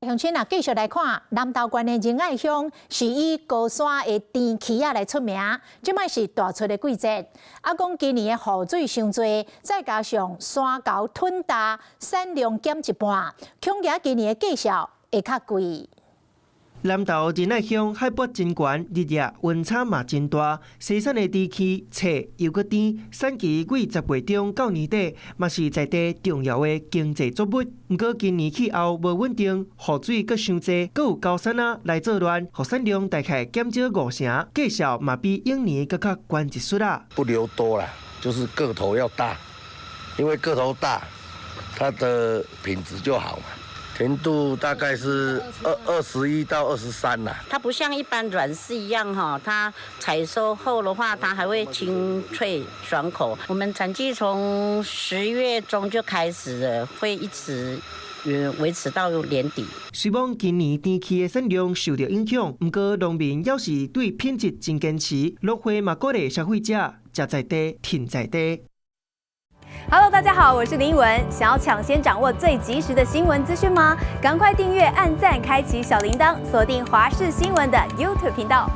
鄉親啊，繼續來看南投縣的仁愛鄉是以高山的甜柿仔來出名，這擺是大出的季節。啊，講今年的雨水傷濟，再加上山猴吞大，產量減一半，恐驚今年的價數會較貴。南投仁愛鄉海拔真懸，日夜溫差嘛真大。生產的甜柿脆又閣甜，產期對10月中到年底，嘛是在地重要的經濟作物。毋過今年氣候無穩定，雨水閣傷濟，閣有高山仔來作亂，予產量大概減少五成，價數嘛比往年閣較懸一絲仔。不留多啦，就是個頭要大，因為個頭大，它的品質就好嘛。甜度大概是21到23啦。它不像一般軟柿一樣哈，它採收後的話，它還會清脆爽口。我們產季從10月中就開始了，會一直維持到年底。雖罔今年甜柿的產量受著影響，毋過農民猶是對品質真堅持，農會嘛鼓勵消費者食在地、挺在地。 Hello，大家好，我是林文。想要搶先掌握最及時的新聞資訊嗎？趕快訂閱、按讚、開啟小鈴鐺，鎖定華視新聞的 YouTube 頻道。